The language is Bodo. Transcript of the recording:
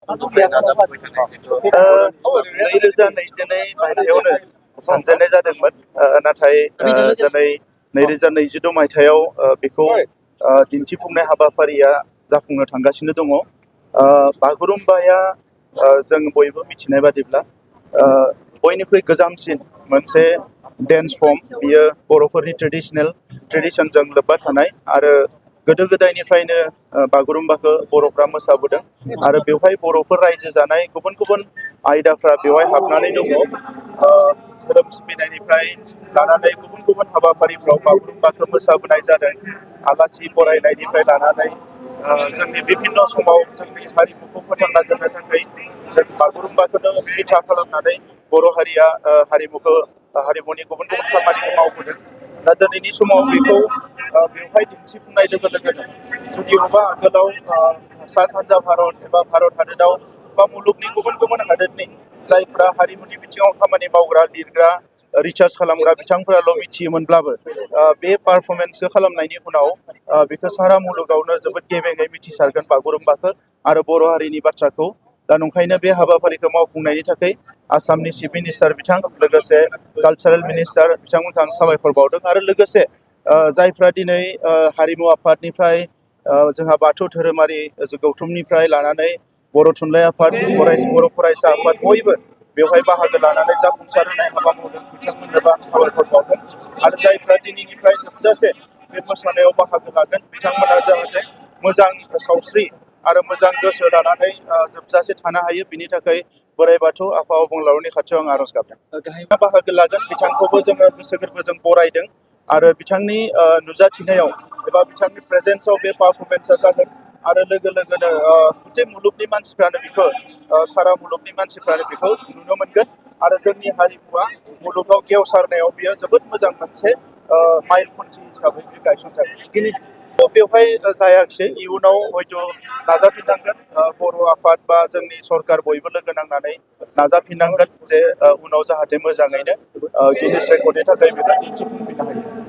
समनिफ्राय नाजाबोबाय थानाय जिथु 2022 मायथाइयावनो सानजेननाय जादोंमोन नाथाय दिनै 2022 मायथाइयाव बेखौ दिन्थिफुंनाय हाबाफारिया जाफुंनो थांगासिनो दङ। बागुरुम्बाया जों बयबो मिथिनाय बादिब्ला बयनिख्रुइ गोजामसिन मोनसे डेन्स फर्म, बियो बर'फोरनि ट्रेडिशनजों लोब्बा थानाय आरो गोदो गोदायनिफ्रायनो बागुरुम्बाखौ बर'फ्रा मोसाबोदों आरो बेवहाय बर'फोर रायजो जानाय गुबुन गुबुन आयदाफ्रा बेवहाय हाबनानै दङ। धोरोम सिबिनायनिफ्राय लानानै गुबुन गुबुन हाबाफारिफ्राव बागुरुम्बाखौ मोसाबोनाय जादों। आलासि बरायनायनिफ्राय लानानै जोंनि बिभिन्न समाव जोंनि हारिमुखौ फोथांना दोननो थाखाय जों बागुरुम्बाखौनो बिथा खालामनानै बर' हारिया हारिमुनि गुबुन गुबुन खामानिखौ मावबोदों। दा दिनैनि समाव बेखौ बेवहाय दिन्थिफुंनाय लोगो लोगोनो जुदिअबा आगोलाव सा सानजा भारत एबा भारत हादोराव बा मुलुगनि गुबुन गुबुन हादोरनि जायफ्रा हारिमुनि बिथिङाव खामानि मावग्रा, लिरग्रा, रिसार्च खालामग्रा बिथांफोराल' मिथियोमोनब्लाबो बे पारफरमेन्सखौ खालामनायनि उनाव बेखौ सारा मुलुगावनो जोबोद गेबेङै मिथिसारगोन बागुरुम्बाखौ आरो बर' हारिनि बाथ्राखौ। दा नंखायनो बे हाबाफारिखौ मावफुंनायनि थाखाय आसामनि चिफ मिनिस्टार बिथां, लोगोसे कालचारेल मिनिस्टार बिथांमोनखौ आं साबायखर बावदों आरो लोगोसे जायफ्रा दिनै हारिमु आफादनिफ्राय जोंहा बाथौ धोरोमारि गौथुमनिफ्राय लानानै बर' थुनलाइ आफाद, बर' फरायसा आफाद बयबो बेवहाय बाहागो लानानै जाफुंसार होनाय हाबा मावदों, बिथांमोननोबो आं साबायखर बावदों आरो जायफ्रा दिनैनिफ्राय जोबजासे बे मोसानायाव बाहागो लागोन बिथांमोना जाहाथे मोजां सावस्रि आरो मोजां गोसो लानानै जोबजासे थानो हायो, बिनि थाखाय बोराइ बाथौ आफा अबंलावरिनि खाथियाव आं आर'ज गाबदों। बाहागो लागोन बिथांखौबो जोङो गोसो गोरबोजों बरायदों आरो बिथांनि नुजाथिनायाव एबा बिथांनि प्रेजेन्सआव बे पारफरमेन्सआ जागोन आरो लोगो लोगोनो गुटे मुलुगनि मानसिफ्रानो बेखौ सारा मुलुगनि मानसिफ्रानो बेखौ नुनो मोनगोन आरो जोंनि हारिमुवा मुलुगाव गेवसारनायाव बियो जोबोद मोजां मोनसे माइलखुन्थि हिसाबै बे गायसनजागोन। बेवहाय जायाखिसै, इयुनाव हयथ' नाजाफिननांगोन। बर' आफाद बा जोंनि सरकार बयबो लोगो नांनानै नाजाफिननांगोन जे उनाव जाहाथे मोजाङैनो गिनिस रेकर्डनि थाखाय बेखौ दिन्थिफुंफिननो हायो।